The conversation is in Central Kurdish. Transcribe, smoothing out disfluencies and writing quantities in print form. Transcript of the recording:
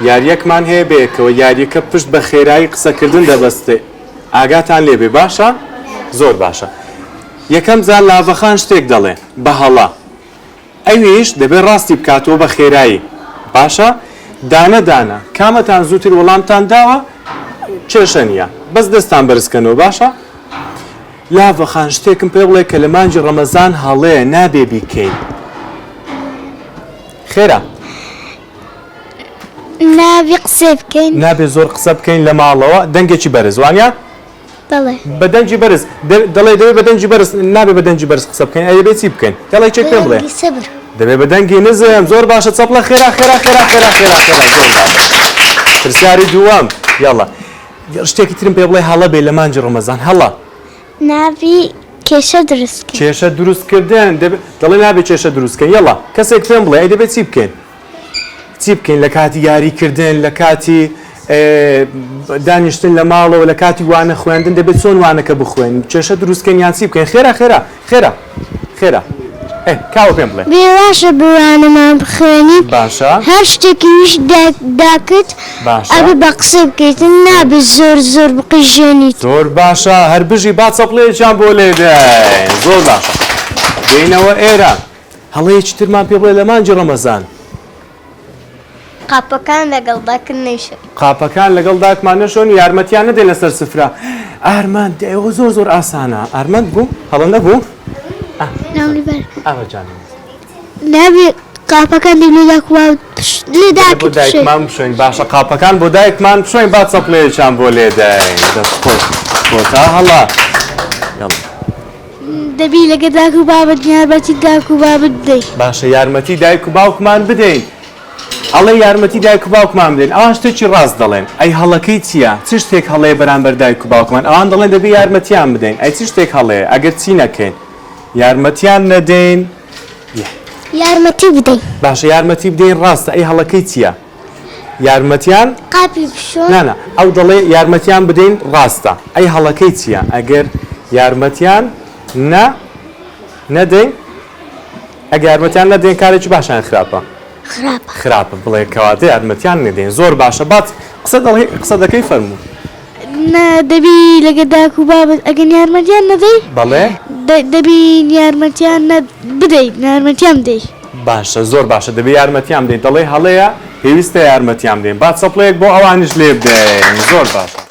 یاریەکمان هەیە بەیەکەوە یاریەکە پشت بە خێرایی قسەکردن دەبەستێ ئاگاتان لێبێ باشە زۆر باشە یەکەم جار لاڤەخان شتێک دەڵێ بە هەڵە ئەویش دەبێ ڕاستی بکاتەوە بە خێرایی باشە دانە دانە کامەتان زووتر وەڵامتان داوە کێشە نییە بەس دەستان بەرز کەنەوە باشە لاڤە خان شتێکم پێ بڵێ کە لە مانگی ڕەمەزان هەڵەیە نابێ بیکەین خێرا. نابێ قسە بکەین. نابێ زۆر قسە بکەین لە ماڵەوە دەنگێکی بەرز وانە؟ بەڵێ. بە دەنگی بەرز دەڵێ دەبێ بە دەنگی بەرز نابێ بە دەنگی بەرز قسە بکەین ئەی دەبێ چی بکەین؟ یاڵا یەکێک پێم بڵێ. سەبر. دەبێ بە دەنگی نزم زۆر باشە چەپڵە خێرا خێرا خێرا خێرا خێرا خێرا زۆر باشە. پرسیاری دووەم یاڵا شتێکی ترم پێ بڵێ هەڵە بێ لە مانگی ڕەمەزان هەڵە. نابی کێشە دروست کەین. کێشە دروست کردن دەڵێ نابێ کێشە دروست کەین یەڵا کەسێک پێم بڵێ ئەی دەبێ چی بکەین؟ چی بکەین لە کاتی یاری کردن لە کاتی دانیشتن لە ماڵەوە لە کاتی وانە خوێندن دەبێت چۆن وانەکە بخوێن کێشە دروستکەن یان چی بکەین خێرا خێرا خێرا خێرا ئێ کاوە پێم بڵێ. بێ باشە بوانەمان بخوێنین باشە. هەر شتێکیش داکت باشە. ئەبێ بە قسەی بکەیتن نابێ زۆر زۆر بقیژێنیت. زۆر باشە هەر بژی با چەپڵەیەکیان بۆ لێدەین زۆر باشە دێینەوە ئێرە هەڵەیەکی ترمان پێ بڵێ لە مانگی ڕەمەزان. قاپەکان لەگەڵ داکت نەیشۆین. قاپەکان لەگەڵ داکمان نەشۆن و یارمەتیان نەدەین لەسەر سفرە. ئارمەند دە ئەوە زۆر زۆر ئاسانە. ئارمەند بوو؟ هەڵە نەبوو؟ ئاوە جانم. نابێ قاپەکان لە داک و لە داکت بۆ دایکمان بشۆین. باشە قاپەکان بۆ دایکمان بشۆین با چەپڵەیەکیان بۆ لێدەین. دەست خۆش. کۆتا هەڵە. یەڵا. دەبی لەگە داک و بابت یارمەتی داک و بابت بدەی. باشە یارمەتی دایک و باوکمان بدەین ئەڵێ یارمەتی دایک و باوکمان بدەین ئەوان شتێکی ڕاست دەڵێن ئەی هەڵەکەی چییە چ شتێک هەڵەیە بەرامبەر دایک و باوکمان ئەوان دەڵێن دەبێ یارمەتیان بدەین ئەی چ شتێک هەڵەیە ئەگەر چی نەکەین یارمەتیان نەدەین یارمەتی بدەین باشە یارمەتی بدەین ڕاستە ئەی هەڵەکەی چییە یارمەتیان قاپی بشۆن نا نا ئەو دەڵێ یارمەتیان بدەین ڕاستە ئەی هەڵەکەی چییە ئەگەر یارمەتیان نە نەدەین ئەگەر یارمەتیان نەدەین کارێکی باشە یان خراپە خراپە خراپە بڵێ کەواتە یارمەتیان نەدەین زۆر باشە بات قسە دەڵێ قسە دەکەی فەرموو نا دەبی لەگە داک و بابت ئەگەر یارمەتیان نەدەی بەڵێ دەبی یارمەتیان بدەیت یارمەتیان بدەی. باشە زۆر باشە دەبێ یارمەتیان بدەین دەڵێی هەڵەیە پێویستە یارمەتیان بدەین با چەپڵەیەک بۆ ئەوانیش لێ بدەین زۆر باشە.